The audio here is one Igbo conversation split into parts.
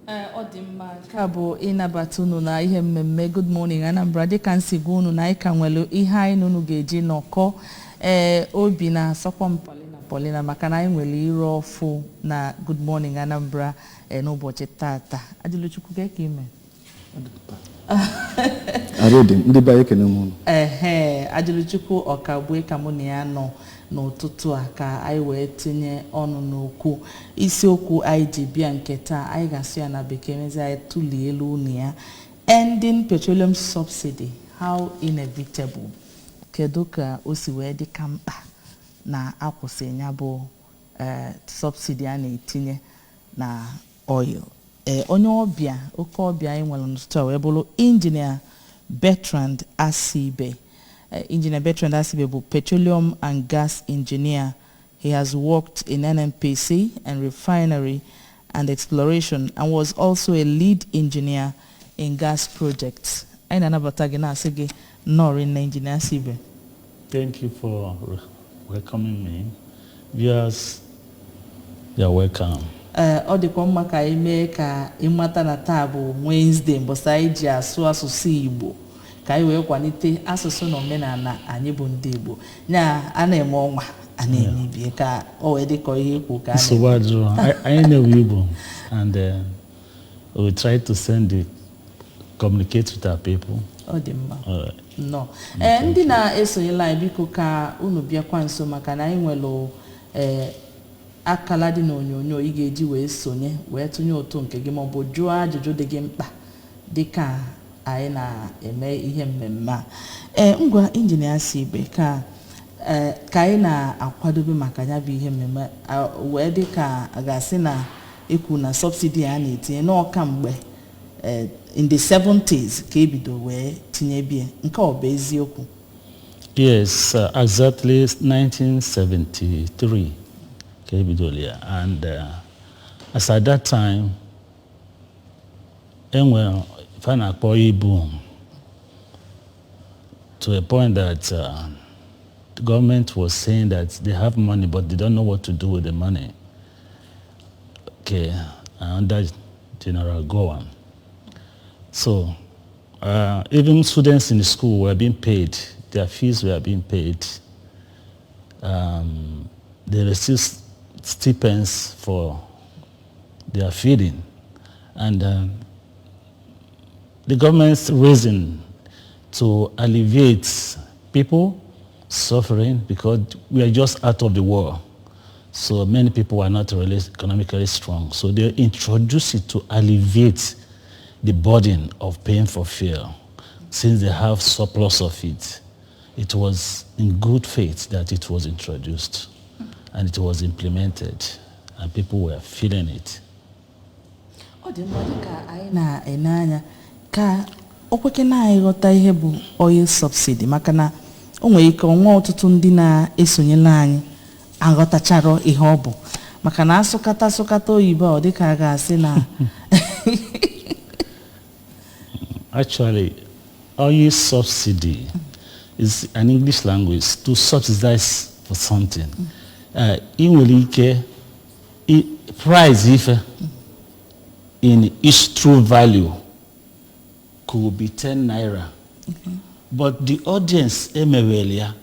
Ee, ọ dị mma. Nke a bụ ịnabata unu na ihe mmemme Good Morning Anambra. Dịka nsi gwa unu na anyị ka nwere ihe anyị na unu ga-eji nọkọ. Ee, obi na-asọkwa m Paulina Paulina maka na anyị nwere ire ọfụ na Good Morning Anambra. Ee, n'ụbọchị tata, Ajụlụchukwu, ka ime? Arụ dị, ndị be anyị, ekene m unu. Ehe, Ajụlụchukwu Ọkagbue ka mụ na ya nọ n'ụtụtụ a ka anyị wee tinye ọnụ n'okwu. Isiokwu anyị ji bịa nke taa, anyị ga-asụ ya na Bekee, mezi anyị tụlie elu unu ya: "Ending petroleum subsidy, how inevitable?" Kedu ka o si wee dị ka mkpa na akwụsị ya bụ subsidy a na-etinye na oil? Ee, onye ọbịa, oke ọbịa anyị nwere n'ụtụtụ a wee bụrụ Injinia Bertrand Asibe. Engineer Bertrand Asibe bụ petroleum and gas engineer. He has worked in NNPC and refinery and exploration and was also a lead engineer in gas projects. Anyị na-anabata gị, na-asị gị nnọọ rinne, Engineer Asibe. Thank you for welcoming me. Viewers, you're welcome. Ee, ọ dịkwa mma ka anyị mee ka ịmata na taa bụ Wednesday, mbọsị anyị ji asụ asụsụ Igbo ka anyị wee kwalite asụsụ na omenala anyị bụ ndị Igbo. Ya a na-eme ọnwa a na-eme ibie ka o wee dị ka ihe ikwu ka a na-eme. Nsogbu adịrọ. I know Igbo, and we try to send the communicate with our people. Ọ dị mma. All right. Nnọọ. Ee, ndị na-esonyela anyị, biko ka unu bịakwa nso maka na anyị nwere akala dị n'onyonyo ị ga-eji wee sonye, wee tụnye ụtụ nke gị maọbụ jụọ ajụjụ dị gị mkpa dịka anyị na-eme ihe mmemme a. Ee, ngwa, Injinia Asibe, ka ee ka anyị na-akwadobe maka ya bụ ihe mmemme wee dị ka a ga-asị na ekwu na subsidy a na-etinye n'ọka mgbe in the 70s ka ebido wee tinye bie nke, ọ bụ eziokwu? Yes, exactly 1973 ka ebidoro ya, and as at that time enwere ife a na-akpọ oil boom to a point that the government was saying that they have money but they don't know what to do with the money. Okay, under General Gowon. So even students in the school were being paid, their fees were being paid. They received stipends for their feeding. And the government's reason to alleviate people suffering, because we are just out of the war. So many people are not really economically strong. So they introduced it to alleviate the burden of paying for fuel, since they have surplus of it. It was in good faith that it was introduced and it was implemented and people were feeling it. Ọ dị mma. Dịka anyị na-ene anya ka o kwekena anyị ghọta ihe bụ oil subsidy, maka na o nwere ike ọnwa ọtụtụ ndị na-esonyela anyị aghọtachara ihe ọ bụ, maka na asụkata asụkata oyibo a, ọ dịka a ga-asị na Actually, oil subsidy is an English language to subsidize for something. Ị nwere ike price ife in its true value could be 10 naira. But the audience emewere ya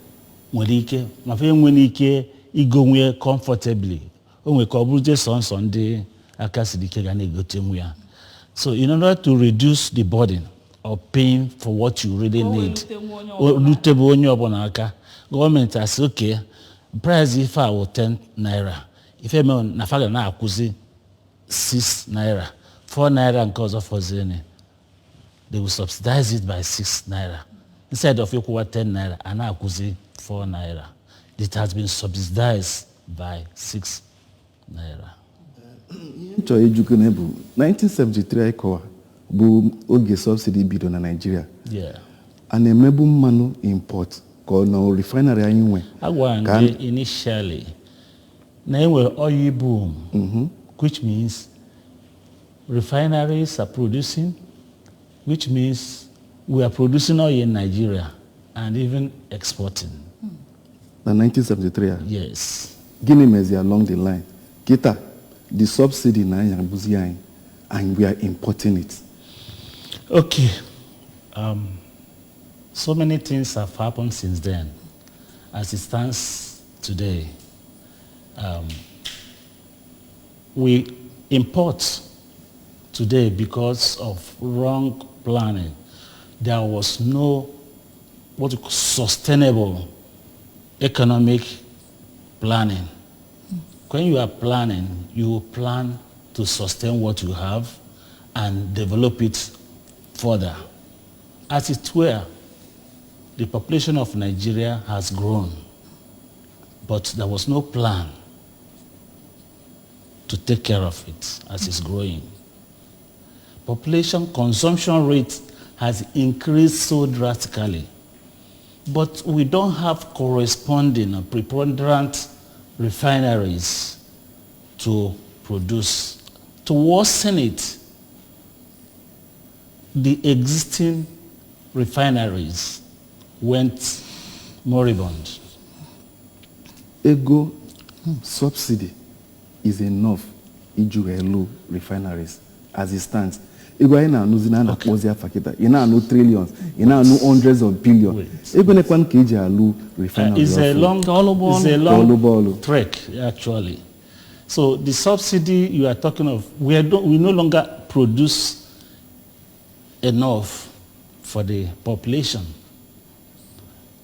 nwere ike ma fa enwere ike igonwe comfortably. O nwere ka ọ bụrụzie sọnsọ ndị aka siri ike ga na-egotenwu ya. So in order to reduce the burden of paying for what you really Ka o wee need, rutenwu onye o ọbụla. rutebe onye ọbụla aka, gọọmenti asị, "Okay, price ife a wụ 10 naira, ife mere na fa ga na-akwụzi 6 naira, 4 naira nke ọzọ fọzienị." They will subsidize it by 6 naira. Instead of ịkwụwa 10 naira, a na-akwụzi 4 naira. It has been subsidized by 6 naira. Ihe m chọrọ ịjụkene bụ 1973 anyị kọwa bụ oge subsidy bido na Naịjirịa. A na-emebu mmanụ import ka ọ na refinery anyị nwe? Agwara m gị initially na enwere oil boom, which means refineries are producing, which means we are producing oil in Nigeria and even exporting. Na 1973 a? Yes. Gịnị mezi along the line kịta the subsidy na-anyagbuzi anyị? And we are importing it. Okay. So many things have happened since then. As it stands today, we import today because of wrong planning. There was no what you call sustainable economic planning. When you are planning, you plan to sustain what you have and develop it further. As it were, the population of Nigeria has grown, but there was no plan to take care of it as it's growing. Population consumption rate has increased so drastically, but we don't have corresponding or preponderant refineries to produce. To worsen it, the existing refineries went moribund. Ego subsidy is enough iji wee lụ refineries as it stands. Ego anyị na-anụzi na a na-akpọzi afa kịta, ị na-anụ trillions, ị na-anụ hundreds of billions. Wait. Ego nekwanụ ka eji alụ refinery It's a ọfụ? long, Ka ọlụ bụ it's a ọlụ. Ka ọlụ bụ long ọlụ. trek, actually. So the subsidy you are talking of, we no longer produce enough for the population.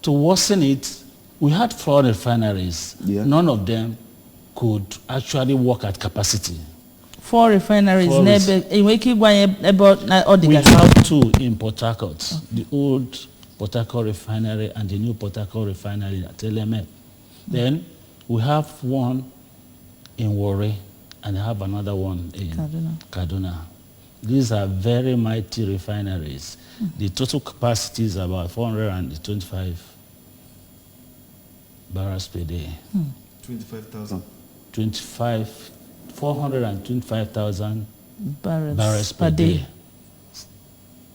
To worsen it, we had 4 refineries. None of them could actually work at capacity. 4 refineries Four n'ebe enwere ike ịgwa anyị ebe ọ We dịgasị? have 2 in Port Harcourt, the old Port Harcourt refinery and the new Port Harcourt refinery at Eleme. Then we have 1 in Warri and have another one in Kaduna. Kaduna. These are very mighty refineries. The total capacity is about 425 barrels per day. 25,000. 425,000 barrels, barrels per day.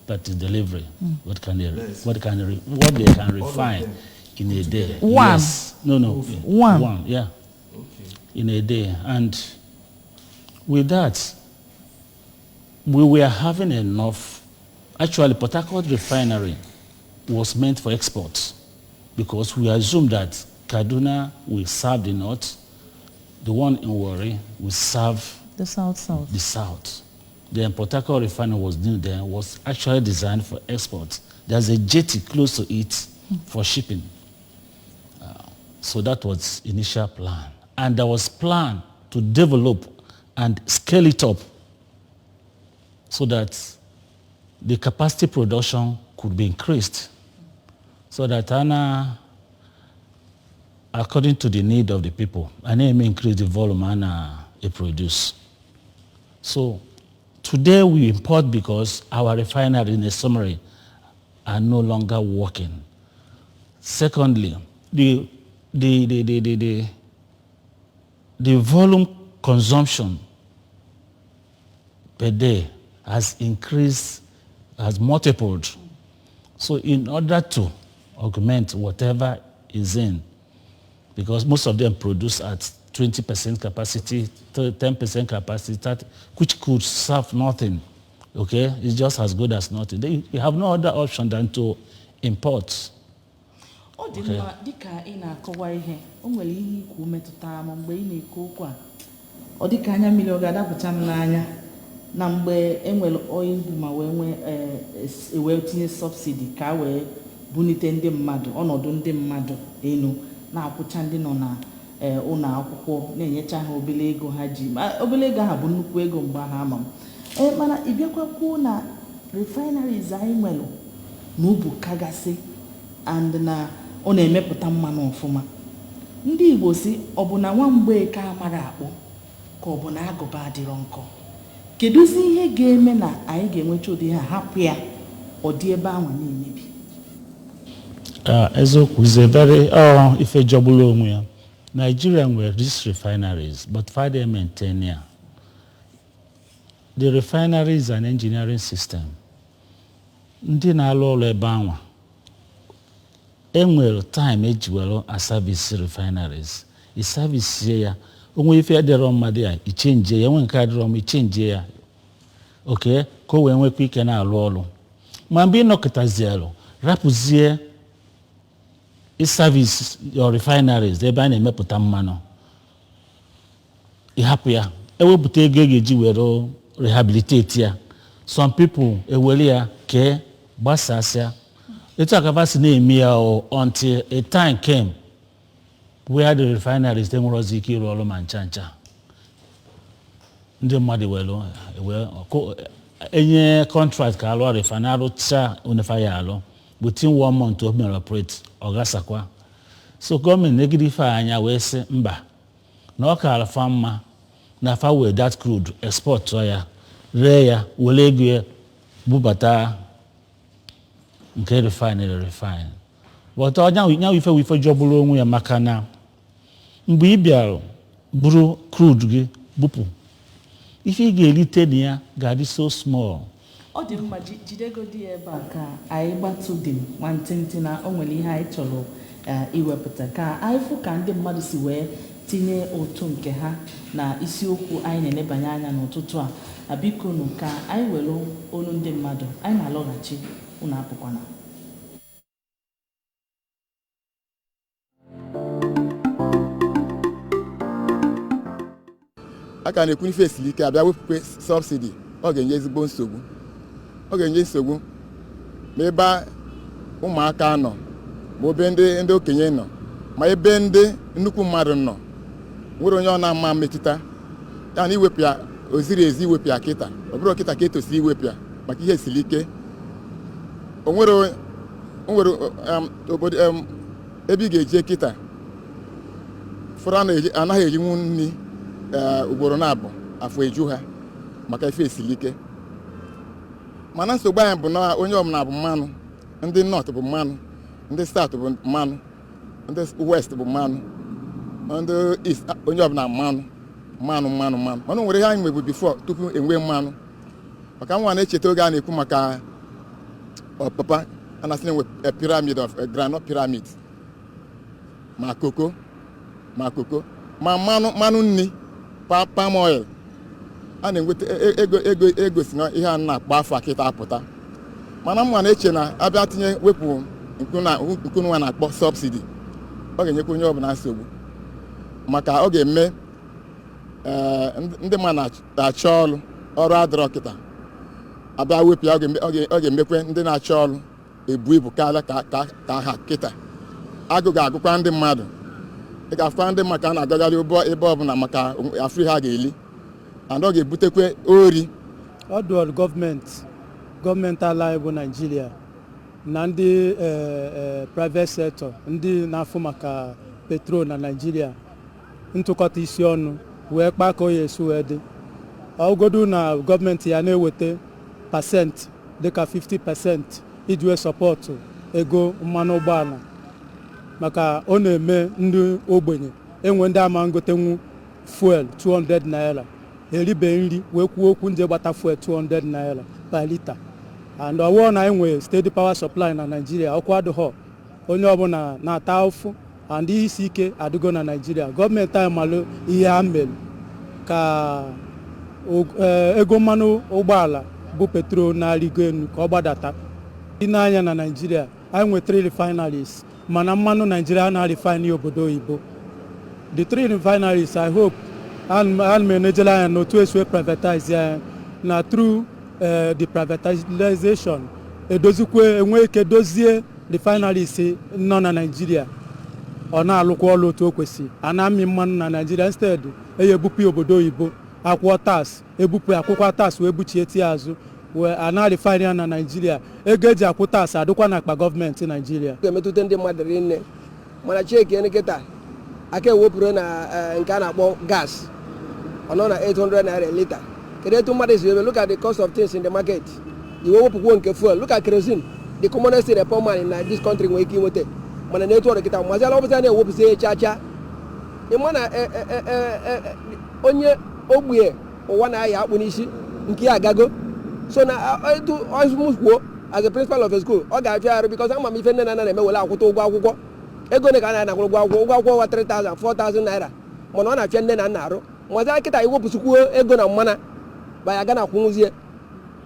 But the delivery, what can they, Yes. what can they, what they can All of refine them in a day? One. Yes. No, no. One. One, yeah. Okay. In a day. And with that, we were having enough. Actually, Port Harcourt refinery was meant for export because we assumed that Kaduna will serve the north, the one in Warri will serve the south, south. The south. The Port Harcourt refinery was new then, was actually designed for export. There's a jetty close to it for shipping. So that was initial plan. And there was plan to develop and scale it up so that the capacity production could be increased. So that Anna, according to the need of the people, and then increase the volume and it produce. So today we import because our refinery, in a summary, are no longer working. Secondly, the volume consumption per day has increased, has multiplied. So in order to augment whatever is in, because most of them produce at 20% capacity, 10% capacity, 30, which could serve nothing, okay? It's just as good as nothing. You have no other option than to import. Ọ dị mma dịka ị na-akọwa ihe, o nwere ihe ikwu metụtara m mgbe ị na-ekwu okwu a. Ọ dịka anya mmiri ọ ga-adapụcha m n'anya na mgbe e nwere oil boom ma wee nwee, wee tinye subsidy ka a wee bunite ndị mmadụ, ọnọdụ ndị mmadụ elu, na-akwụcha ndị nọ na ụlọ akwụkwọ, na-enyecha ha obele ego ha ji. Ma obele ego ahụ bụ nnukwu ego mgbe ahụ ama m. Mana ị bịakwa kwuo na refineries anyị nwere na ubu kagasị and na ọ na-emepụta mmanụ ọfụma. Ndị Igbo si ọ bụ na nwa mgbeke amara akpọ ka ọ bụ na agụba adịrọ nkọ. Kedụzi ihe ga-eme na anyị ga-enwecha ụdị ha hapụ ya ọ dị ebe ahụ na-emebi? Eziokwu is a very, ife jọgburu onwe ya. Nigeria nwere these refineries, but fa dey maintain ya. The refinery is an engineering system. Ndị na-alụ ọrụ ebe anwa, enwere time eji were a service refineries. I service ya, onwe ife adịrọ mma dị ya, ichenjie ya, enwe nke adịrọ mma, ichenjie ya. Oke ka o wee nwekwa ike na-alụ ọrụ. Ma mgbe ị nọkọtazielụ rapụzie service your refineries ebe a na-emepụta mmanụ, ịhapụ ya, ewepụta ego e ga-eji were rehabilitate ya, some people ewere ya kee gbasasịa. Etu akaba si na-eme ya o, until a time came where the refineries enwere ọzọ ike ịrụ ọrụ ma ncha ncha. Ndị mmadụ were enye contract ka alụọ refinery, arụcha onefa ya alụ, within one month o mere operate, ọ gasakwa. So gọọmenti negide ife a anya wee sị mba, na ọ kaara fa mma na fa wee that crude export ya, ree ya, were ego ya bubata nke refinery refine. But ọ nyanwụ ife wụ ife jọgburu onwe ya, maka na mgbe ị bịara buru crude gị bupụ, ife ị ga-erite na ya ga-adị so small. Ọ dị mma. Jidegodi ya ebe a ka anyị gbatụ dị nwantịntị na o nwere ihe anyị chọrọ iwepụta ka anyị fụ ka ndị mmadụ si wee tinye ụtụ nke ha na isiokwu anyị na-elebanye anya n'ụtụtụ a. Na biko nụ, ka anyị were olu ndị mmadụ. Anyị na-alọghachi, unu apụkwana. A ka na-ekwu ife esiri ike, abịa wepụkwe subsidy, ọ ga-enye ezigbo nsogbu. Ọ ga-enye nsogbu ma ebe ụmụaka nọ, ma ebe ndị okenye nọ, ma ebe ndị nnukwu mmadụ nọ. Nwere onye ọ na-ama mmetụta ya na iwepụ ya o ziri ezi. Iwepụ ya kịta, ọ bụrụ kịta ka etosiri iwepụ ya maka ihe siri ike. O nwere obodo ebe ị ga-eje kịta fọrọ anaghị erinwu nri ugboro na-abụ afọ eju ha maka ife esiri ike. Mana nsogbu anyị bụ na onye ọbụla bụ mmanụ. Ndị north bụ mmanụ, ndị south bụ mmanụ, ndị west bụ mmanụ, ndị east, onye ọbụla mmanụ, mmanụ, mmanụ, mmanụ. Mana o nwere ihe anyị nwebu before, tupu enwee mmanụ. Maka nwa na-echeta oge a na-ekwu maka ọpapa, a na-asị na enwe pyramid of groundnut pyramid, ma koko, ma koko, ma mmanụ, mmanụ nri, palm oil a na-enweta ego. Ego si na ihe a na-akpọ afọ akịta apụta. Mana mma na-eche na abịa tinye wepụ nkunwa na-akpọ subsidy, ọ ga-enyekwa onye ọbụla nsogbu, maka ọ ga-eme ndị mmadụ na-achọ ọrụ, ọrụ adịrọ kịta. Abịa wepụ ya, ọ ga-emekwe ndị na-achọ ọrụ ebu ibu karịa ka ha kịta. Agụ ga-agụkwa ndị mmadụ. Ị ga-afụkwa ndị mmadụ ka a na-agagharị ebe ọbụla maka afọ ihe a ga-eli, and ọ ga-ebutekwe ori. Ọ dụọrọ gọọmenti ala anyị bụ Naijiria na ndị private sector, ndị na-afụ maka petrol na Naijiria, ntụkọta isi ọnụ wee kpaa ka o ya esi wee dị. Ọgodu na gọọmenti ya na-eweta pasentị dịka 50% iji wee support ego mmanụ ụgbọala, maka ọ na-eme ndị ogbenye enwe ndị ama ngotenwu fuel 200 naira, eribe nri wee kwuo okwu nje gbata fuel 200 naira per lita. And ọwụọ na enwe steady power supply na Nigeria, ọkụ adịghọ, onye ọbụla na-ata ụfụ and ihe isi ike adịgo na Nigeria. Gọọmenti anyị malụ ihe ha mere ka ego mmanụ ụgbọala bụ petrol na-arịgo elu ka ọ gbadata. Ị na-anya na Nigeria, anyị nwe three refineries, mana mmanụ Nigeria na-refine obodo oyibo. The three refineries, I hope ana m enejere anya n'otu esi wee privatize ya, na through the privatization edozikwe, enwe ike dozie refineries nọ na Nigeria, ọ na-alụkwa ọrụ otu o kwesịrị. A na-amị mmanụ na Nigeria instead eya ebupụ ya obodo oyibo, akwụọ tax, ebupụ ya, akwụkwa tax wee buchie tie azụ, wee a na-refine ya na Nigeria. Ego eji akwụ tax adịkwa n'akpa gọọmenti Nigeria. Ga-emetụta ndị mmadụ rinne. Mana cheki nkịta aka ewepụrụ na nke a na-akpọ gas, ọ nọ na 800 naira lita. Kedu etu mmadụ si eme? Look at the cost of things in the market. Iwe wepụkwuo nke fuel, look at kerosene, the commonest thing a poor man in this country nwere ike inweta. Mana na etu ọrụ kịta maziala ọbụza na-ewepụsị cha cha, ịma na onye ogbenye ụwa na-aya akpụ n'isi nke ya agago. So na etu ọzụmkwuo, as a principal of a school, ọ ga-afịa arụ, because ama m ife nne na nna na-eme were akwụta ụgwọ akwụkwọ. Ego ole ka a na-anakwụrụ ụgwọ akwụkwọ? Ụgwọ akwụkwọ wa 3000, 4000 naira, mana ọ na-afịa nne na nna arụ. Mazi kịta iwepụsịkwuo ego na mmana baya aga na akwụnwụzie.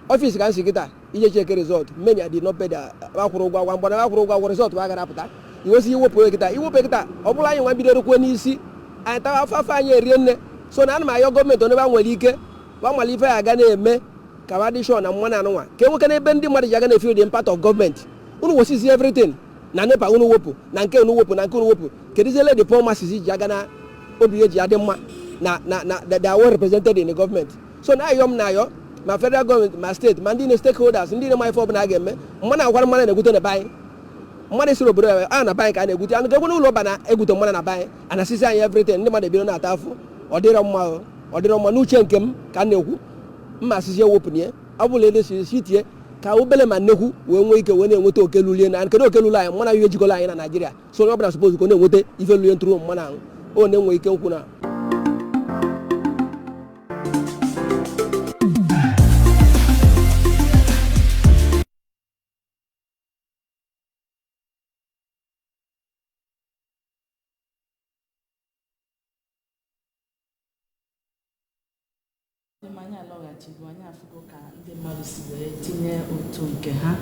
Office ka nsi kịta ije check result, many did not pay their akwụrụ ụgwọ agwa mgbana akwụrụ ụgwọ agwọ result wa gara apụta. Iwesi iwepụ kịta, iwepụ kịta, ọ bụrụ anyị nwa bidoro kwuo n'isi anyị tawa afọ afọ anyị erie nne. So na ana m ayọ gọọmenti onye ba nwere ike gbanwale ife ya aga na-eme ka ba dị sure na mmanụ anụnwa ka enweke n'ebe ndị mmadụ ji aga na-efeel the impact of gọọmenti. Unu wosizi everything na NEPA, unu wepụ na nke unu wepụ na nke unu wepụ, kedụziele the poor masses ji aga na obi eji adị mma na they are well represented in the government. So na ayọ m na ayọ ma federal gọọmenti, ma steeti, ma ndị na stakeholders, ndị na-eme ife ọbụla a ga-eme. Mmanụ agwara mmanụ na-egwute na be anyị, mmadụ siri obodo ya a na be anyị ka a na-egwute anụ ga-ekwe n'ụlọ ọba na-egwute mmanụ na be anyị, a na-asịsị anyị everything, ndị mmadụ ebido na-ata afụ. Ọ dịrọ mma o, ọ dịrọ mma n'uche nke m ka m na-ekwu mma asịsị ewepụ ya, ọ bụla ede si tie ka obele ma nnekwu wee nwee ike wee na-enweta oke lulie na kedu oke lulu anyị mmanụ ahụ ejikọla anyị na Naịjirịa. So onye ọbụla suppose ka ọ na-enweta ife lulie ntụrụ mmanụ ahụ ọ na-enwe ike nkwụ na. Anyị alọghachigo, anyị afụgo ka ndị mmadụ si wee tinye otu nke ha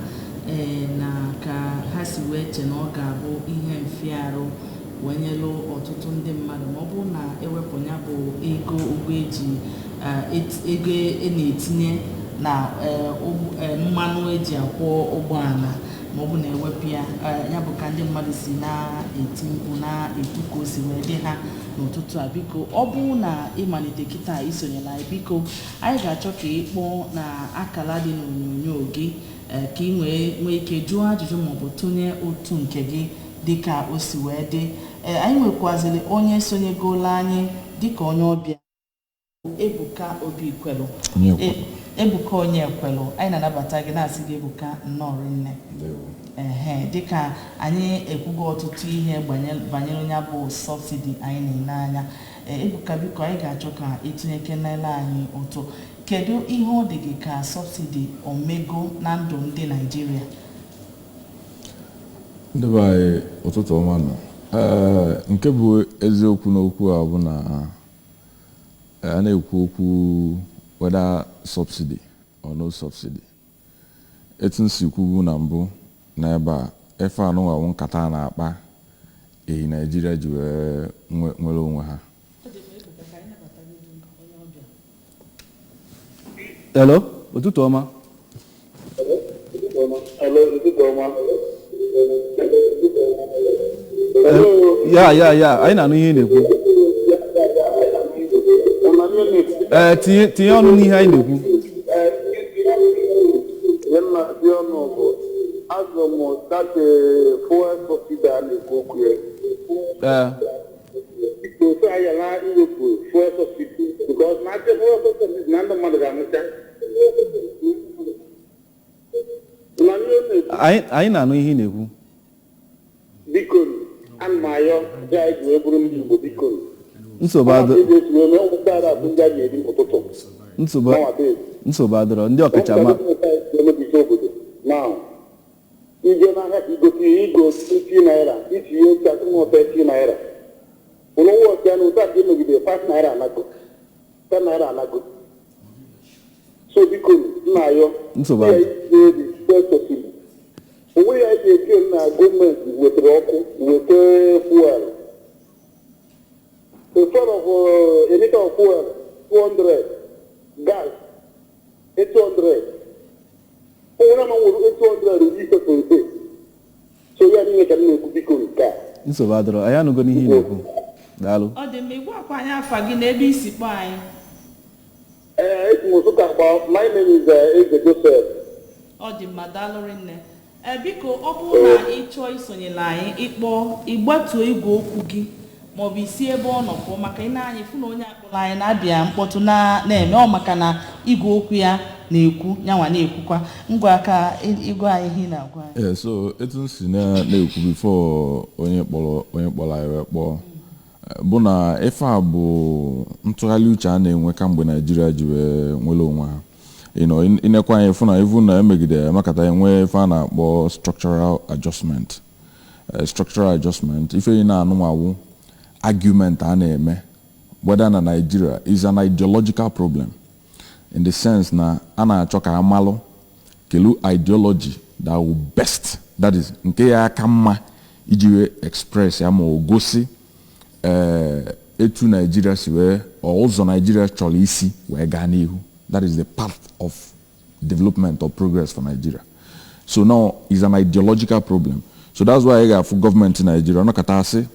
na ka ha si wee che na ọ ga-abụ ihe mfiarụ wee nyelu ọtụtụ ndị mmadụ ma ọ bụrụ na ewepụ ya bụ ego ụgwọ eji ego e na-etinye na mmanụ eji akwọ ụgbọala, ma ọ bụ na ewepụ ya. Ya bụ ka ndị mmadụ si na-eti mkpu na-ekwu ka o si wee dị ha n'ụtụtụ a. Biko, ọ bụrụ na ịmalite kịta isonyela anyị, biko anyị ga-achọ ka ị kpọọ na akara dị n'onyonyo gị ka ị wee nwee ike jụọ ajụjụ maọbụ tụnye otu nke gị dịka o si wee dị. Anyị nwekwaziri onye sonyegola anyị dịka onye ọbịa, Ebuka Obikwelu. Ebuka Onyekwelu, anyị na-anabata gị, na-asị gị Ebuka nnọọ rinne. Ehe, dịka anyị ekwugo ọtụtụ ihe banyere onye bụ subsidy anyị na-ele anya. Ebuka, biko anyị ga-achọ ka ịtụnyekenela anyị ụtụ. Kedu ihe ọ dị gị ka subsidy omego na ndụ ndị Naịjirịa? Ndị be anyị, ụtụtụ ọma nọ. Nke bụ eziokwu n'okwu a bụ na a na-ekwu okwu whether subsidy or no subsidy, etu m si kwubu na mbụ n'ebe a, efe anụnwawu nkata a na-akpa ehi Naijiria ji wee nwere onwe ha. Hello, ụtụtụ ọma. Hello, ụtụtụ ọma. Hello. Ya, anyị na-anụ ihe ị na-ekwu. Tinye ọnụ n'ihe anyị na-ekwu. Ihe m na-asị ọnụ bụ azụ m that fuel subsidy a na-ekwu okwu ya. Otu anyị na iwepụ fuel subsidy because na achị fuel subsidy na ndị mmadụ ga-anwụcha. Na ihe m na-ekwu. Anyị na-anụ ihe ị na-ekwu. Biko, ana m ayọ ndị anyị ji wee bụrụ ndị Igbo, biko. Nsogbu adị. Ndị a ga-eri ụtụtụ. Nsogbu adịrọ, ndị ọkachamara. Emebisi obodo now, ije n'ahịa ka igote ihe, igo 20 naira, itinye otu atụmụ 30 naira. Ụlọ nwa ọcha na ụtọ aka emegide 5 naira anago, 10 naira anago. So biko, nna ayọ. Nsogbu adị. Onwe ya ga-eke na gọọmenti wetara ọkụ, weta fuel. Instead of a liter of fuel 200, gas 800. Onwere ama nwere 800 ife per day. So ya niile ka m na-ekwu, biko, nke a. Nsogbu adịrọ, anyị anụgo n'ihe ị na-ekwu. Daalụ. Ọ dị mma. Igwe akwa anyị, afa gị na ebe isi kpọọ anyị? Ee, esi m Nsụka kpọọ. My name is Eze Joseph. Ọ dị mma, daalụ rinne. Ee, biko, ọ bụrụ na ị chọọ isonyere anyị, ịkpọ, ịgbatuo igwe okwu gị maọbụ isi ebe ọ nọ pụọ, maka ị na-anya fụ na onye akpọrọ anyị na-abịa mkpọtụ na-eme ọ maka na igwe okwu ya na-ekwu yanwa na-ekwukwa. Ngwa, ka ịgwa anyị ihe ị na-agwa anyị. Yeah, so etu m si na-ekwu before onye kpọrọ anyị wee kpọọ bụ na ife a bụ ntụgharị uche a na-enwe kamgbe Naijiria ji wee nwere onwe ha. Inekwa anyị fụ na ivu na emegide emakata enwe ife a na-akpọ structural adjustment. Structural adjustment, ife ị na-anụmanwụ argument a na-eme whether na Nigeria is an ideological problem. In the sense na a na-achọ ka amalụ kelu ideology that will best, that is, nke ya aka mma iji wee express ya ma o gosi etu Nigeria si wee ọ ụzọ Nigeria chọrọ isi wee gaa n'ihu, that is, the path of development or progress for Nigeria. So now is an ideological problem. So that's why ị ga-afụ gọọmenti Nigeria ọnọkọta asị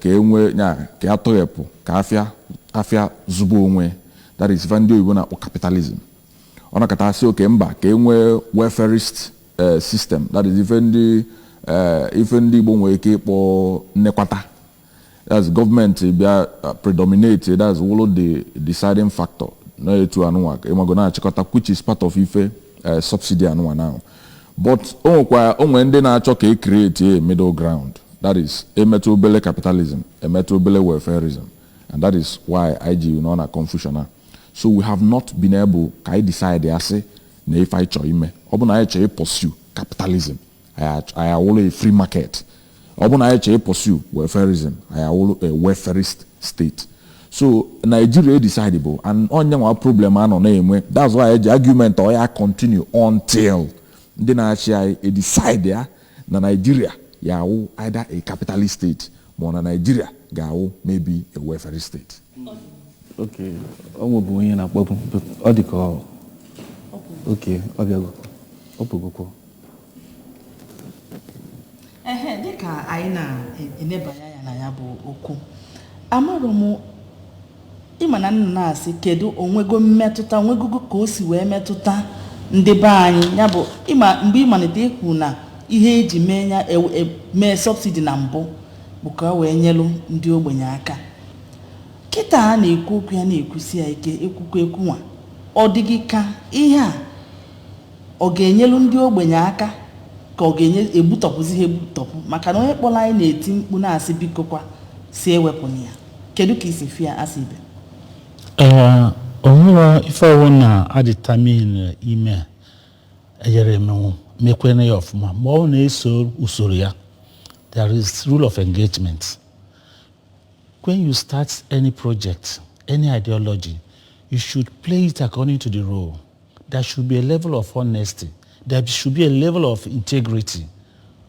ka e nwee nya ka a tọghepụ ka afịa afịa zụba onwe, that is, ife ndị oyibo na-akpọ capitalism. Ọ nakọta asị oke mba ka e nwee welfarist system, that is, ife ndị Igbo nwere ike ịkpọ nnekwata, that's gọọmenti bịa predominate, that's wụlụ the deciding factor na etu anụnwa ịmago na-achịkọta, which is part of ife subsidy anụnwa now. But o nwekwa o nwere ndị na-achọ ka e create a middle ground, that is, emetụ obele capitalism, emetụ obele welfarism, and that is why anyị ji nọ na confusion a. So we have not been able ka anyị decide ya sị na ife anyị chọrọ ime, ọ bụ na anyị chọrọ pursue capitalism, anyị awụrụ a free market, ọ bụ na anyị chọrọ pursue welfarism, anyị awụrụ a welfarist state. So Nigeria decide bụ and onye nwa problem a nọ na-enwe. That's why eji argument ọ ya continue until ndị na-achị anyị e decide ya na Nigeria ya awụ either a capitalist state ma ọ na Nigeria ga-awụ maybe a welfare state. Okay, ọ nwebụ onye na-akpọbụ, but ọ dị ka ọ okay, ọ bịago, ọ pụgokwa. Ehe, dịka anyị na-enebanye anya na ya bụ okwu, amarọ m ịma na nna na-asị kedu onwego mmetụta onwegogo ka o si wee metụta ndị be anyị. Ya bụ ịma mgbe ịmalite ikwu na ihe eji mee ya mee subsidy na mbụ bụ ka o wee nyelu ndị ogbenye aka. Kịta a na-ekwu okwu ya na-ekwusi ya ike, ekwukwa ekwu nwa, ọ dịghị ka ihe a ọ ga-enyelu ndị ogbenye aka ka ọ ga-enye egbutọpụzi ha egbutọpụ, maka na onye kpọrọ anyị na-eti mkpu na-asị biko kwa si ewepụna ya. Kedu ka isi fia asị ibe? Ee, onwere ife ọwụ na adetermine ime ejere emenwu mekwene ya ọfụma ma ọ na-eso usoro ya. There is rule of engagement. When you start any project, any ideology, you should play it according to the role. There should be a level of honesty, there should be a level of integrity,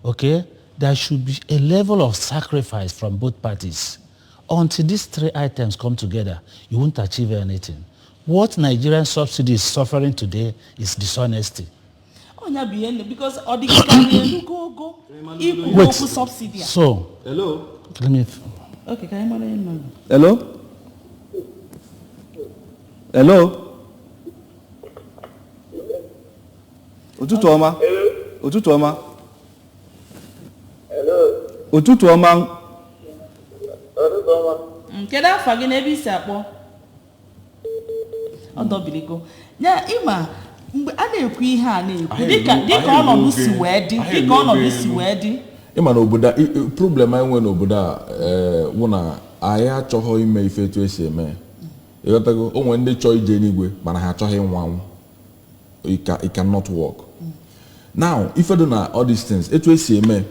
okay? There should be a level of sacrifice from both parties. Until these three items come together, you won't achieve anything. What Nigerian subsidy is suffering today is dishonesty. Ọnya bụ ihe nne, because ọ dịghị ka anyị elugo ogo ikwu Wait. okwu subsidy a. So, Hello. let me. Okay, ka anyị mara ihe nọ. Hello, hello, ụtụtụ ọma, ụtụtụ ọma, ụtụtụ ọma. Kedu afa gị na ebe isi akpọ? Ọ dọbiligo ya. Ịma mgbe a na-ekwu ihe a na-ekwu dịka ọnọdụ si wee dị, dịka ọnọdụ si wee dị. Ịma na obodo a problem anyị nwere n'obodo a wụ na anyị achọghị ime ife etu esi eme ya. Ịghọtago? O nwere ndị chọọ ije n'igwe mana ha achọghị ịnwụ anwụ. It cannot work. Now, ife dị na all these things etu esi eme,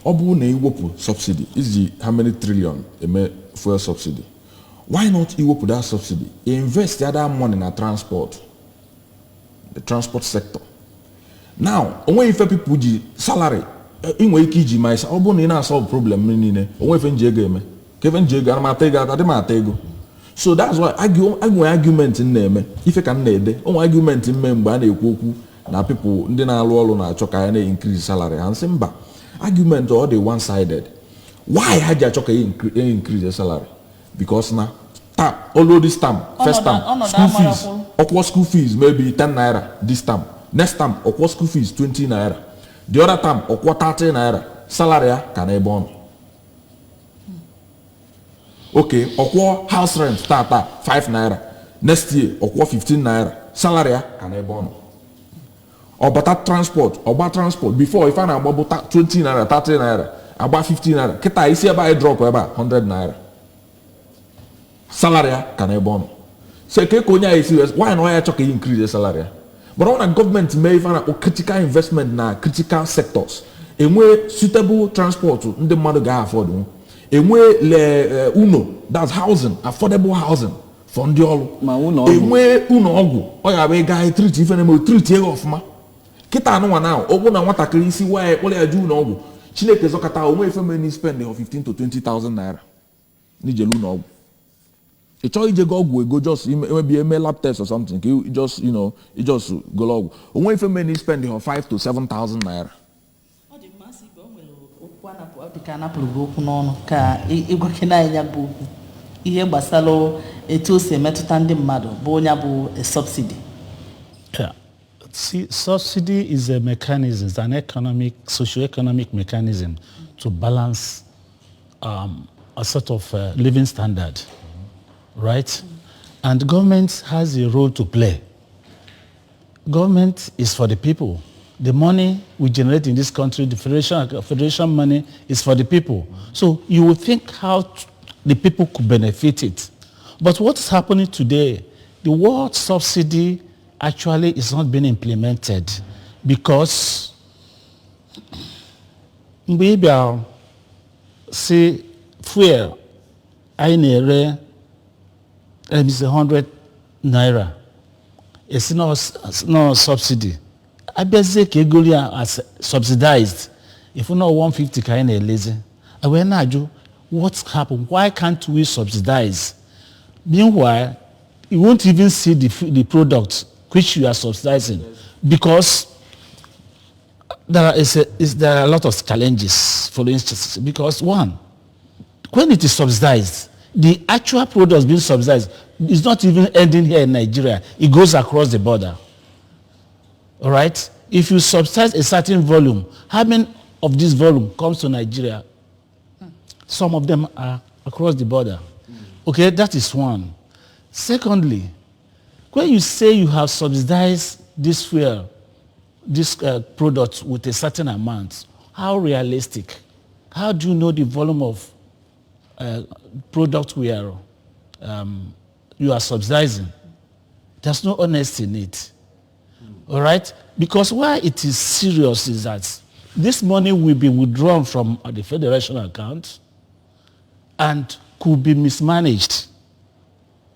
ọ bụrụ na iwepụ subsidy iji how many trillion eme fuel subsidy, why not iwepụ that subsidy, invest that money na transport, the transport sector? Now, onwe ife people ji salary ị nwere ike iji ma ọ bụrụ na ị na-asolve problem niile, onwe ife nji ego eme ka ife nji ego ana m ata ego, adị m ata ego. So that's why nwere argument m na-eme ife ka m na-ede onwe argument mme mgbe a na-ekwu okwu na people ndị na-alụ ọrụ na-achọ ka anyị na-increase salary ha, nsị mba, argument ọ dị one sided. Why ha ji achọ ka e increase salary? Because na term olu this term, first term, Ọnọdụ school fees amarakwụ. Ọkwụọ school fees maybe 10 naira this term, next term ọkwụọ school fees 20 naira, the other term ọkwụọ 30 naira, salary ya ka n'ebe ọ nọ. Okay, ọkwụọ house rent tata 5 naira, next year ọkwụọ 15 naira, salary ya ka n'ebe ọ nọ. Ọbata transport, ọgba transport, before ife a na-agba bụ 20 naira, 30 naira, agba 50 naira, kịta isi ebe anyị drop ebe a 100 naira, salary ya ka n'ebe ọ nọ. So ke ka onye a esi why na ọ ya chọ ka e increase salary ya? But ọ na gọọmenti mee ife a na-akpọ critical investment na critical sectors, enwee suitable transport ndị mmadụ ga-afford, enwee le uno, that's housing, affordable housing. For ndị ọrụ. Ma ụlọ ọgwụ. Enwee ụlọ ọgwụ ọ ya bụ ịga treat ife na-eme, treat ego ọfụma. Kịta anụnwa na ọ bụ na nwatakịrị isi waya kpọrọ ya ju ụlọ ọgwụ, Chineke zọkọta onwe ife mere na spend of 15 to 20,000 naira n'ijele ụlọ ọgwụ. Ị chọghị ije go ọgwụ ego, just maybe eme lab test or something ka you just you just golo ọgwụ, onwe ife mere na spend of 5 to 7,000 naira. Ọ dị mmasị ibe o nwere okwu anapụ, ọ dị ka anapụrụ gị okwu n'ọnụ ka ịgwakena anyị ya bụ okwu ihe gbasara etu o si emetụta ndị mmadụ bụ onye bụ subsidy. Yeah. See, subsidy is a mechanism, it's an economic, socio-economic mechanism to balance a sort of living standard, right? And government has a role to play. Government is for the people. The money we generate in this country, the federation money is for the people. So you would think how the people could benefit it. But what's happening today, the word subsidy actually is not being implemented because mgbe ị bịara si fuel anyị na-ere is 100 naira, esi no subsidy, abịazie ka ego ya as subsidized, if not 150 ka anyị na-elezi, wee na-ajụ what happened, why can't we subsidize? Meanwhile, you won't even see the product which you are subsidizing because there are a lot of challenges, for instance, because one, when it is subsidized, the actual product being subsidized is not even ending here in Nigeria. It goes across the border. All right? If you subsidize a certain volume, how many of this volume comes to Nigeria? Some of them are across the border. Okay, that is one. Secondly, when you say you have subsidized this fuel, this product with a certain amount, how realistic? How do you know the volume of product you are subsidizing? There's no honesty in it. All right? Because why it is serious is that this money will be withdrawn from the federation account and could be mismanaged.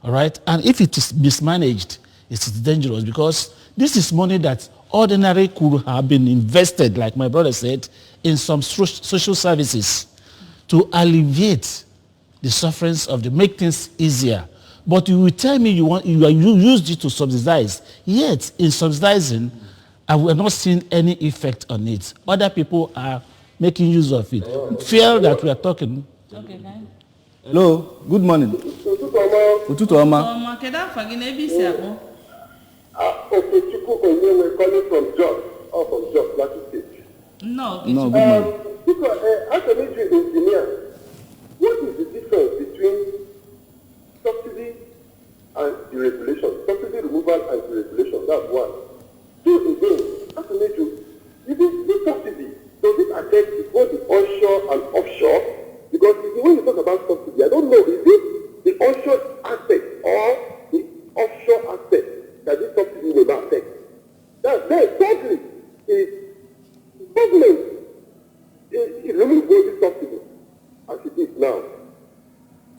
All right? And if it is mismanaged, it is dangerous because this is money that ordinarily could have been invested, like my brother said, in some social services to alleviate the sufferings of the, make things easier. But you will tell me you used it to subsidize. Yet, in subsidizing, I will not seen any effect on it. Other people are making use of it. Fear that we are talking. Okay, Hello, good morning. Ụtụtụ ọma. Ọma, kedu afa gị na ebe i si akpọ? Okechukwu Onyewe calling from Jos, or from Jos, Plateau State. Nnọọ. No, good morning. Because, as an engineer, what is the difference between subsidy and deregulation? Subsidy removal and deregulation, that's one. Two, again, as an engineer, this subsidy, does it affect both the onshore and offshore? Because when you talk about subsidy, I don't know, is it the onshore aspect or the offshore aspect that this subsidy will not affect? Then, thirdly, is government is removing this subsidy as it is now.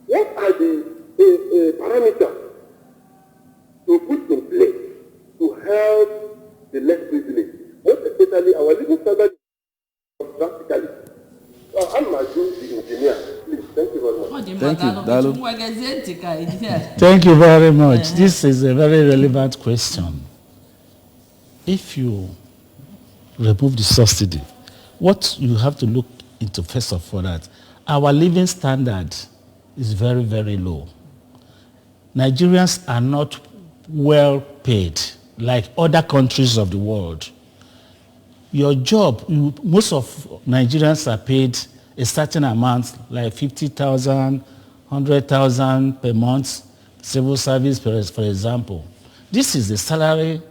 What are the parameters to put in place to help the less privileged? Most especially our living standard drastically. I'm Maju, the engineer. Please, thank you very much. Thank you. Daalụ. Thank you very much. This is a very relevant question. If you remove the subsidy, what you have to look into first of all that our living standard is very, very low. Nigerians are not well paid like other countries of the world. Your job, most of Nigerians are paid a certain amount, like 50,000, 100,000 per month, civil service, for example. This is the salary,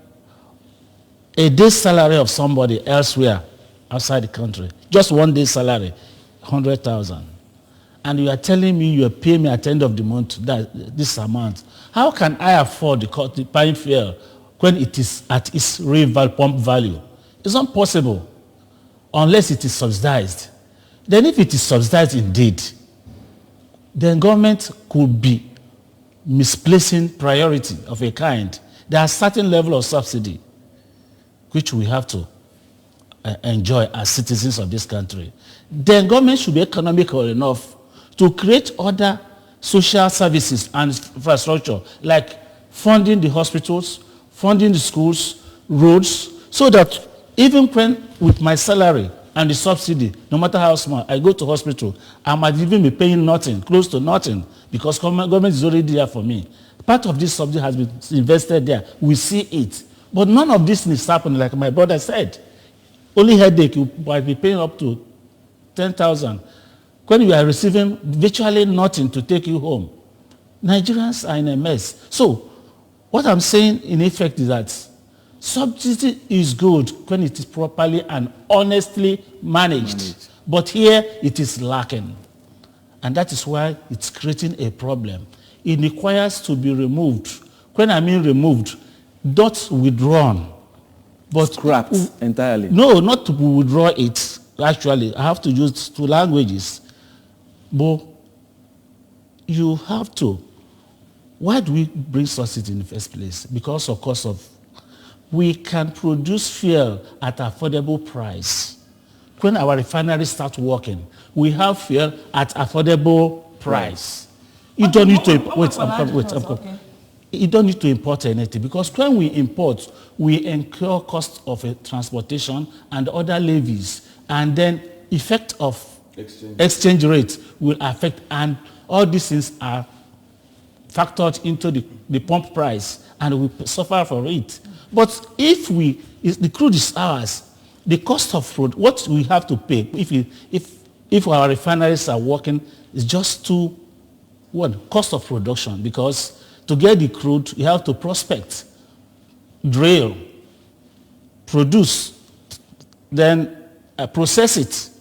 a day's salary of somebody elsewhere outside the country. Just one day's salary, 100,000. And you are telling me you are paying me at the end of the month that this amount. How can I afford the buying fuel when it is at its real pump value? It's not possible unless it is subsidized. Then if it is subsidized indeed, then government could be misplacing priority of a kind. There are certain level of subsidy which we have to enjoy as citizens of this country. Then government should be economical enough to create other social services and infrastructure, like funding the hospitals, funding the schools, roads, so that even when with my salary and the subsidy, no matter how small, I go to hospital, I might even be paying nothing, close to nothing, because government is already there for me. Part of this subsidy has been invested there. We see it. But none of this is happening, like my brother said. Only headache, you might be paying up to 10,000. When you are receiving virtually nothing to take you home. Nigerians are in a mess. So what I'm saying in effect is that subsidy is good when it is properly and honestly managed. But here it is lacking. And that is why it's creating a problem. It requires to be removed. When I mean removed, not withdrawn. But scrapped entirely. No, not to withdraw it. Actually, I have to use two languages. But you have to. Why do we bring subsidy in the first place? Because of course of, we can produce fuel at affordable price. When our refineries start working, we have fuel at affordable price. You don't need to wait. I'm wait. I'm okay. You don't need to import anything, because when we import, we incur cost of transportation and other levies, and then effect of exchange rate will affect, and all these things are factored into the pump price, and we suffer for it. But if the crude is ours, the cost of fraud, what we have to pay, if our refineries are working, is just too, one, cost of production, because to get the crude, you have to prospect, drill, produce, then process it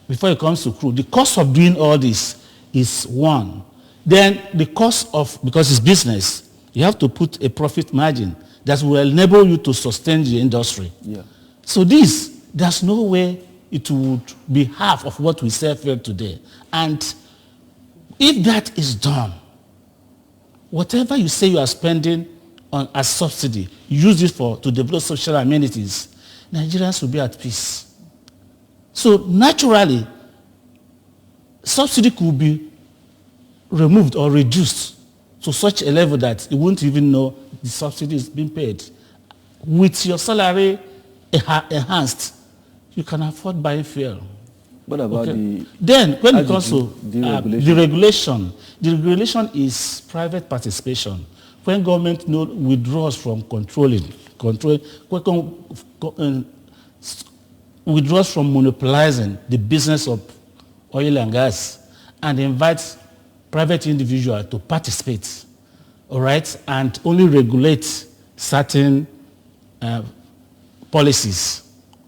before it comes to crude. The cost of doing all this is one. Then the cost of, because it's business, you have to put a profit margin that will enable you to sustain the industry. Yeah. So this, there's no way it would be half of what we sell here today. And if that is done, whatever you say you are spending on as subsidy, use it for to develop social amenities, Nigerians will be at peace. So naturally, subsidy could be removed or reduced to such a level that you won't even know the subsidy is being paid. With your salary enhanced, you can afford buying fuel. What about the... Then, when it comes to deregulation, deregulation is private participation. When government withdraws from controlling, withdraws from monopolizing the business of oil and gas and invites private individuals to participate, all right, and only regulate certain policies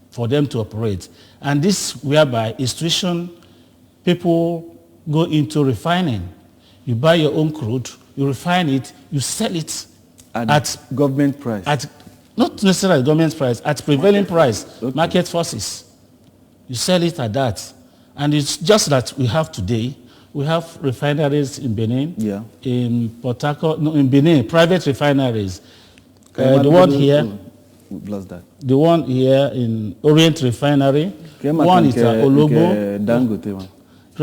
for them to operate. And this whereby institution, people go into refining. You buy your own crude, you refine it, you sell it at government price. At, not necessarily government price, at prevailing price, okay. Market forces. You sell it at that. And it's just that we have today, we have refineries in Benin, yeah. In Port Harcourt, no, in Benin, private refineries. The one here, that. The one here in Orient Refinery, one is at Ologbo. Dangote one.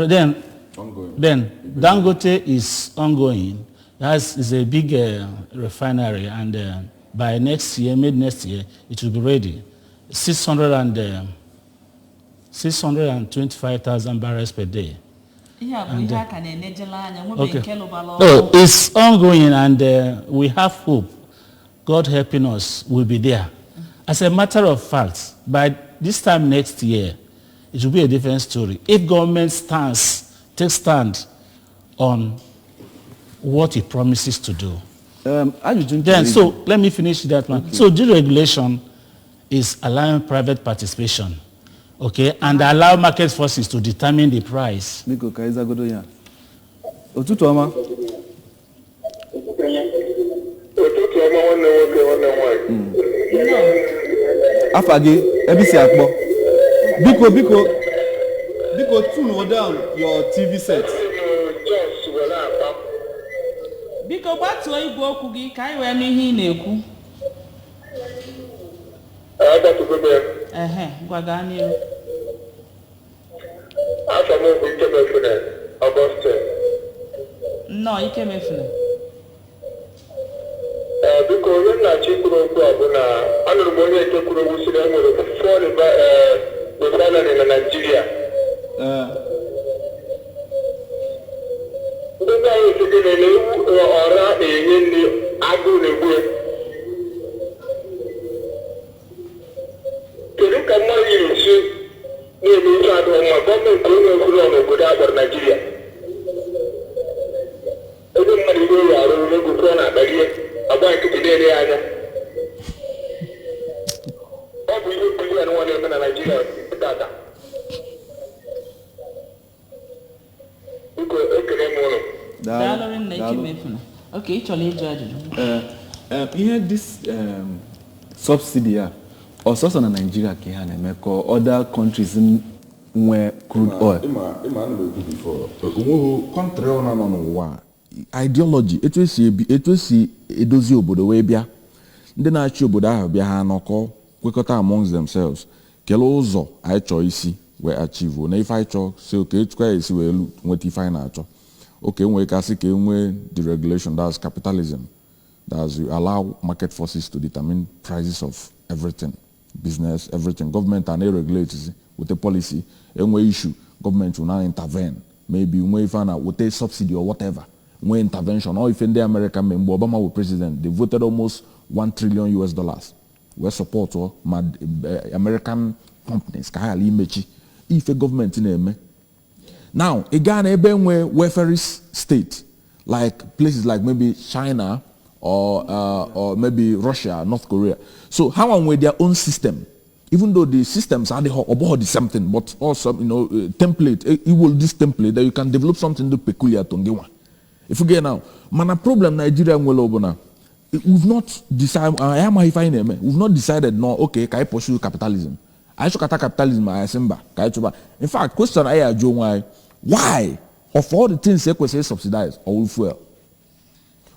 Then, ongoing. Dangote is ongoing. That is a big refinery, and by next year, mid next year, it will be ready. 625,000 barrels per day. Yeah, and, okay. No, it's ongoing, and we have hope. God helping us will be there. As a matter of fact, by this time next year, it will be a different story. If government takes stand on what it promises to do. Then, so let me finish that one. Okay. So deregulation is allowing private participation, okay, and allow market forces to determine the price. Afa gị ebe isi akpọ biko biko biko tune down your TV set. Biko gbatuo igwe okwu gị ka anyị wee nụ ihe ị na-ekwu. Agbatugo m ya. Ehe, ngwa gaa n'ihu. Afọ m bụ Ikemefuna Augustine. Nnọọ, Ikemefuna. Ee, biko, onye nna-achọ ikwuru okwu a bụ na anụrụ m onye nke kwuru okwu si na e nwere four refinery na Naịjirịa. Ndị be anyị sị gịnị na ewu ọra na-enye nri, agụụ na-egbu ya. Kedu ka mmadụ ga-esi na-eme ife adịghị mma, gọọmenti onye kwuru n'obodo a kpọrọ Naịjirịa, ebe mmadụ ihe ya arụ ego kwụọ na akpa rie, agba nkịtị na-ere ya anya? Ọ bụ ihe bilion nwa na-eme na Naịjirịa tata. Biko, ekele m ụlọ. Daalụ nna Ikemefuna. Ok, ị chọrọ ịjụ ajụjụ? Ihe this subsidy a, ọsọsọ na Nigeria ka ihe a na-eme, ka other countries nwee crude oil? Ịma ana m ekwu before, onweghị country ọ nọ n'ụwa a, ideology etu esi ebi, etu esi edozi obodo wee bịa, ndị na-achị obodo ahụ bịa, ha anọkọ kwekọta amongst themselves, kelee ụzọ anyị chọọ isi wee achieve na ife anyị chọọ, si oke etukwa ya esi wee nweta ife anyị na-achọ. Oke nwee kasị ka e nwee deregulation, that's capitalism, that's you allow market forces to determine prices of everything, business, everything. Government a na-regulate with a policy. Enwe issue, government will now intervene, maybe nwee ife a na weta subsidy or whatever, nwee intervention, or ife ndị America mee mgbe Obama wụ president. They voted almost $1 trillion wee support ma American companies ka ha ghara imechi. Ife gọọmenti na-eme now, ị gaa na ebe nwee welfare state, like places like maybe China or maybe Russia, North Korea, so ha nwa nwee their own system, even though the systems adịghị, ọ bụghị the same thing, but also template, iwol this template that you can develop something dị peculiar to ngị nwa. If you get now, mana problem Nigeria nwere bụ na we've not decided. Anyị amaghị ife anyị na-eme. We've not decided. No, okay, ka anyị pursue capitalism. Anyị chọkọta capitalism, anyị sị mba, ka anyị chụba. In fact, question anyị ajụ onwe anyị, why of all the things ekwesịrị subsidize or fuel,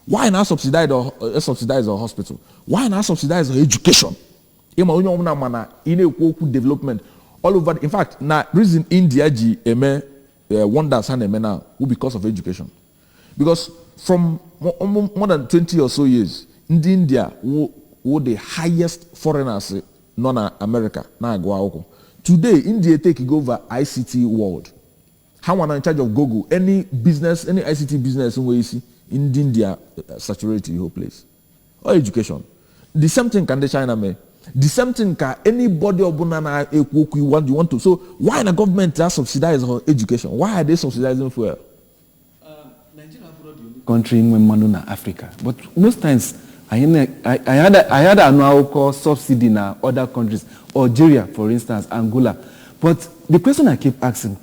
why na subsidize or subsidize our hospital? Why na subsidize our education? Ịma onye ọbụla, mana ị na-ekwu okwu development all over. In fact, na reason India ji eme wonders ha na-eme now wụ because of education, because from more than 20 or so years, ndị India wụ the highest foreigners nọ na America na-agụ akwụkwọ. Today, India take over ICT world. Ha nwa na in charge of Google, any business, any ICT business nwere isi, ndị India saturate the whole place. Or education, the same thing ka ndị China mee, the same thing ka anybody ọbụla na-ekwu okwu you want to. So why na government a subsidize education? Why are they subsidizing fuel? Country nwe mmanụ na Africa, but most times anyị ada anụ akụkọ subsidy na other countries, Algeria for instance, Angola. But the question I keep asking,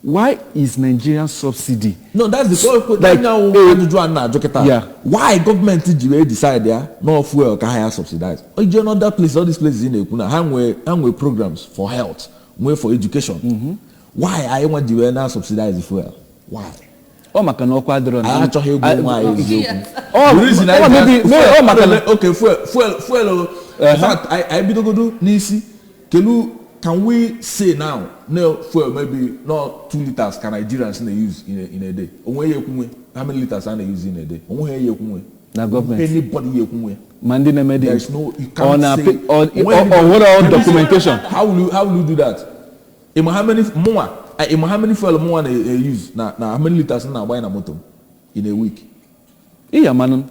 why is Nigerian subsidy No, that's the like, like ajụjụ a na-ajụ kịta. Why gọọmenti ji wee decide ya no fuel ka ha ya subsidize? Ije other place, all these places ị na-ekwu na ha nwee programs for health, nwee for education. Why anyị nwa ji wee na subsidize fuel? Why? Ọ maka na ọkwa adịrọ na Anyị achọghị ịgwa onwe anyị eziokwu. Ọ The reason anyị ọ maybe ọ maka na okay, fuel o. In fact, anyị bidogodo n'isi kelu. Can we say now no fuel, maybe not 2 liters ka Nigerians na-use in a day? Onwe ya ekwunwe how many liters a na-use in a day? Onwe ya ekwunwe. Na gọọmenti. Anybody ya ekwunwe. Ma ndị na-eme dị There is no, you ọ can't na say. ọ nwere documentation. How will you do that? Ịma how many mụnwa, ịma how many fuel mụnwa na-use na how many liters m na-agbanye na moto m in a week? Iya manụ.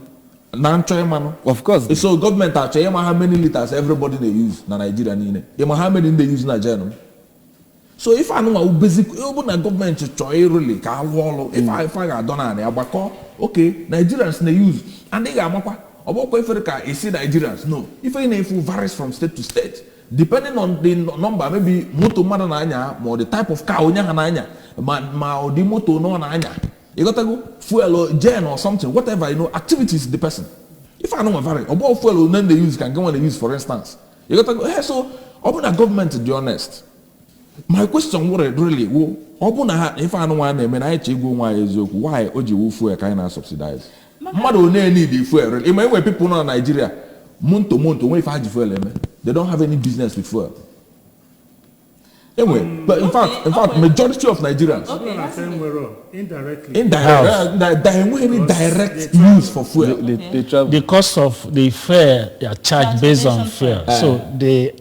Na nchọ ịmanụ. Of course. So gọọmenti achọ ịma how many liters everybody na-use na Nigeria niile, ịma how many ndị use na gen. So ife anụnwa wụ basic. Ọ bụ na gọọmenti chọọ ịrụli ka alụ ọlụ, ife a ga-adọ naanị agbakọ, okay, Nigerians na-use, and ị ga-amakwa ọ bụkwa ifere ka esi Nigerians no. Ife ị na-efu varies from state to state depending on the number, maybe moto mmadụ na-anya, ma ọ the type of car onye ha na-anya, ma ọ dị moto nọ na-anya, ịghọtago, fuel or gen or something, whatever activities the person. Ife anụnwa vary. Ọ bụ fuel one na-use ka nke nwa na-use, for instance, ịghọtago. So ọ bụ na gọọmenti dị honest, my question were really wụ, ọ bụ na ha ife anụnwa a na-eme na anyị chọ ịgwa onwe anyị eziokwu, why o ji wu fuel ka anyị na-subsidize? Mmadụ one need fuel. Ịma enwe people nọ na Nigeria month to month onwe ife ha ji fuel eme. They don't have any business with fuel. Anyway, but in fact, in fact, majority of Nigerians Okay, that's indirectly. Indirect, they enwe any direct use for fuel. They travel. The cost of the fare, they are charged based on Transportation fare. So they,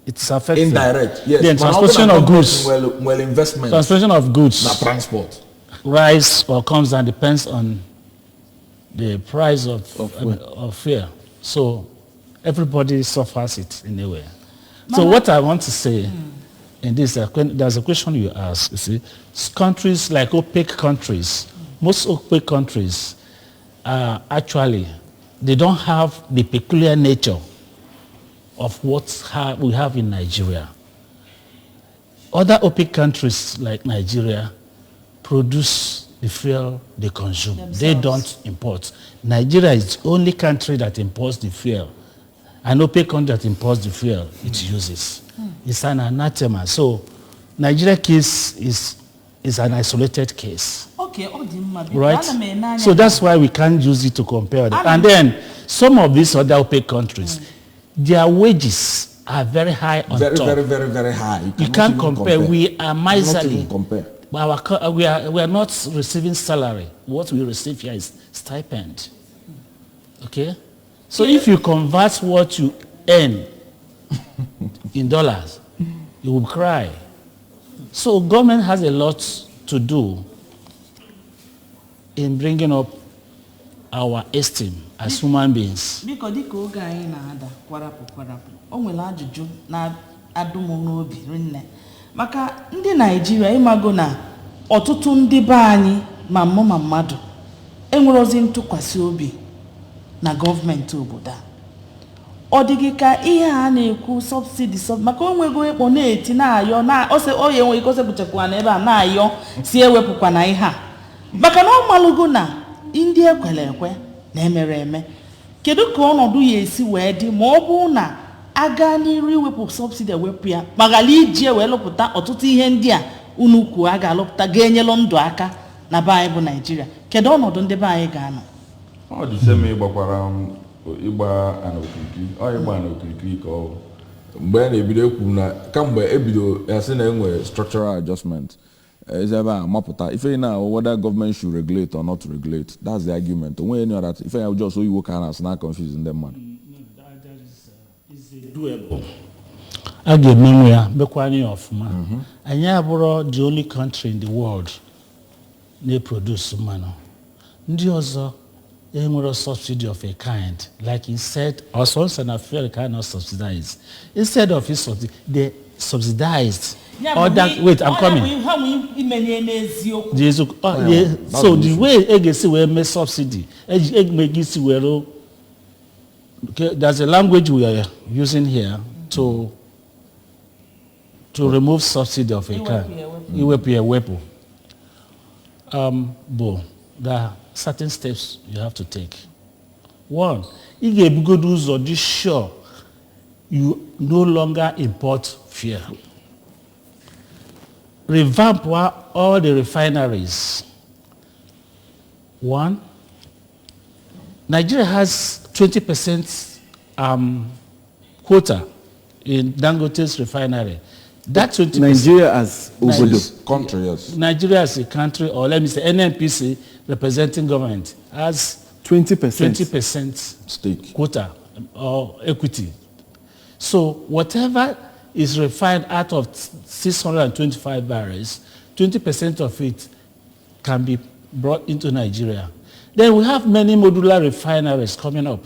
it's affected. Indirect, yes. Then Mana ọ bụrụ transportation na of gọọmenti goods, nwere investment transportation of goods na transport. Rise or comes down depends on the price of fare. So everybody suffers it in a way. So what I want to say in this, there's a question you ask, you see, countries like OPEC countries, most OPEC countries actually, they don't have the peculiar nature of what we have in Nigeria. Other OPEC countries like Nigeria produce the fuel they consume. They Themselves. don't import. Nigeria is the only country that imports the fuel. An OPEC country that imports the fuel it uses. It's an anathema. So Nigeria case is an isolated case. Okay, ọ dị mma biko Right? ana m ene anya So that's why we can't use it to compare them. Ana And then some of these other OPEC countries, their wages are very high on Very, top. very, very, very high. You cannot can't even compare. We are Cannot miserly. even compare. But we are not receiving salary. What we receive here is stipend. Okay? So if you convert what you earn in dollars, you will cry. So government has a lot to do in bringing up our esteem as human beings. Biko, dịka oge anyị na-ada kwarapụ kwarapụ, o nwere ajụjụ na-adụ m n'obi rinne maka ndị Naijiria. Ịmago na ọtụtụ ndị be anyị, ma mụ ma mmadụ, enwerozi ntụkwasị obi na gọọmenti obodo a. Ọ dị gị ka ihe a na-ekwu subsidy sub maka o nwego ịkpọ na-eti na-ayọ na ose oya enweghị ike osepụchakwa na ebe a na-ayọ si ewepụkwa na ihe a, maka na ọ malụgo na ndị ekwere ekwe na emere eme. Kedu ka ọnọdụ ya esi wee dị ma ọ bụrụ na aga n'iru iwepụ subsidy, ewepụ ya, ma ghara iji wee lụpụta ọtụtụ ihe ndị a unu kwuo a ga-alụpụta ga-enyelụ ndụ aka na be anyị bụ Naijiria? Kedu ọnọdụ ndị be anyị ga-anọ? Ọ dị same ịgbakwara m ịgba ana okirikiri, ọ ịgba ana okirikiri ka ọ bụ. Mgbe a na-ebido ekwu na kamgbe ebido ya sị na enwere structural adjustment ezi ebe a mapụta ife na whether government should regulate or not regulate. That's the argument. Onweghị any other ife ya, just oyiwo ka a na-asụ na confuse ndị mmadụ. Doable. A ga-emenwu ya, mekwanye ya ọfụma. Anyị abụrụ the only country in the world na-eproduce mmanụ. Ndị ọzọ enwere subsidy of a kind. Like he said, also na fuel cannot subsidize. Instead of it subsidy, they subsidized other. Wait, I'm coming. Ha nwe imenye n'eziokwu. Oh, Yeah, yeah. that's So the the issue. way e ga-esi wee mee subsidy, eji isi were. Okay, there's a language we are using here to remove subsidy of a Iwepụ kind. ya ewepụ. Iwepụ ya ewepụ. Bụ there are certain steps you have to take. One, ị ga-ebugodo ụzọ dị sure you no longer import fuel. Revamp all the refineries. One, Nigeria has 20% quota in Dangote's refinery. That 20%. Nigeria as obodo. Yes, country, yes. Nigeria as a country, or let me say NNPC representing government, has 20%. 20% stake quota or equity. So whatever is refined out of 625 barrels, 20% of it can be brought into Nigeria. Then we have many modular refineries coming up.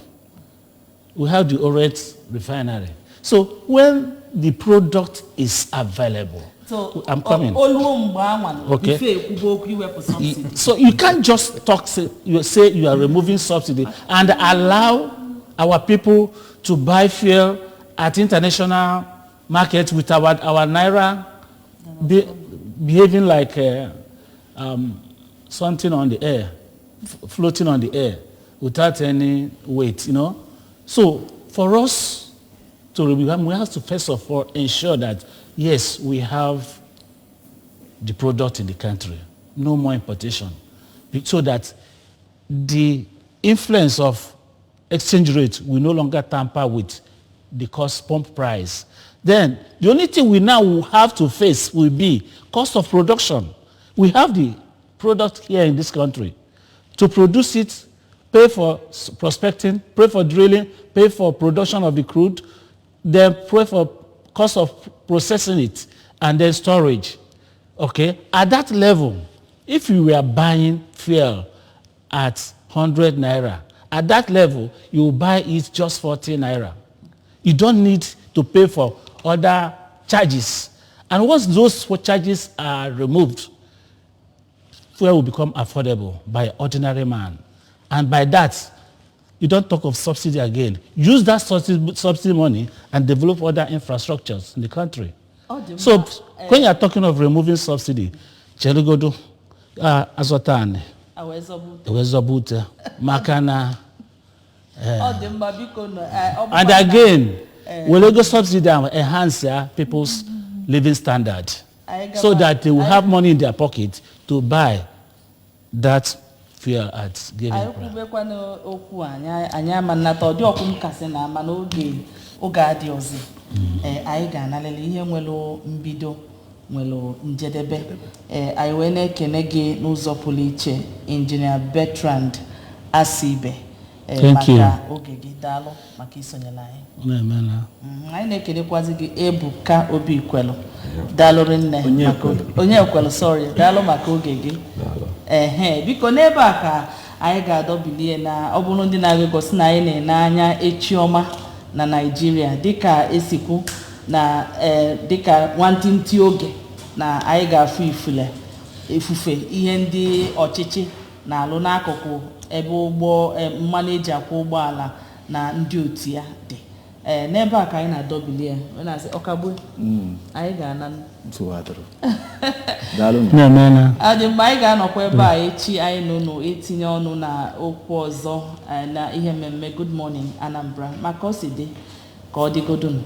We have the Orient refinery. So when the product is available, So I'm coming. Oluo mgbe anwa Okay. ife ekwugo okwu iwepụ subsidy. So you can't just talk, say you say you are removing subsidy and allow our people to buy fuel at international market with our naira behaving like something on the air, floating on the air without any weight. So for us to remove, we have to first of all ensure that, yes, we have the product in the country, no more importation, so that the influence of exchange rate will no longer tamper with the cost pump price. Then the only thing we now will have to face will be cost of production. We have the product here in this country. To produce it, pay for prospecting, pay for drilling, pay for production of the crude, then pay for cost of processing it, and then storage. Okay? At that level, if you were buying fuel at 100 naira, at that level, you buy it just 40 naira. You don't need to pay for other charges. And once those charges are removed, fuel will become affordable by ordinary man. And by that, you don't talk of subsidy again. Use that subsidy money and develop other infrastructures in the country. Ọ dị mma. So when you are talking of removing subsidy, chelugodu, azọta anị, A wee zọba ute. ewee zọba ute, maka na Ọ dị mma, biko nọ, ọ bụkwa and na- again, were ego subsidy ahụ enhance ya people's living standard Anyị so gaba- that they will anyị- have money in their pocket to buy that fuel at given Anyị price. kwubekwana okwu anyị ama nnata ọ dị ọkụ m kasị na ama n'oge oge adịghịzi. Ee, anyị ga-analele ihe nwere mbido nwere njedebe. Ee, anyị wee na-ekene gị n'ụzọ pụrụ iche, Injinia Bertrand Asibe, ee, Thank you. maka oge gị. Daalụ maka isonyere anyị. Na-eme na Anyị na-ekelekwazi gị, Ebuka Obi Ikwelu, daalụ nne maka onye ekwelu, sorry, daalụ maka oge gị. Ehe, biko, n'ebe a ka anyị ga-adọbilie. Na ọ bụrụ ndị na-agụ egosi na anyị na-ene anya echi ọma na Naijiria, dịka esikwu na ee, dịka nwantịntị oge na anyị ga-afụ ifule efufe ihe ndị ọchịchị na-alụ n'akụkụ ebe ụgbọ mmanụ eji akwụ ụgbọala na ndị otu ya dị. Ee, n'ebe a ka anyị na-adọbili ya wee na-asị ọkagbue anyị ga-ana. Nsogbu adịrọ. Daalụ nụ. Na-eme na Adị mgbe anyị ga-anọkwa ebe a echi, anyị na unu etinye ọnụ na okwu ọzọ, na ihe mmemme Good Morning Anambra. Maka o si dị ka ọ dịgodunu.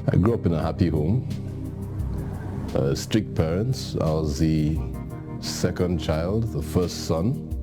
I grew up in a happy home, strict parents. I was the second child, the first son.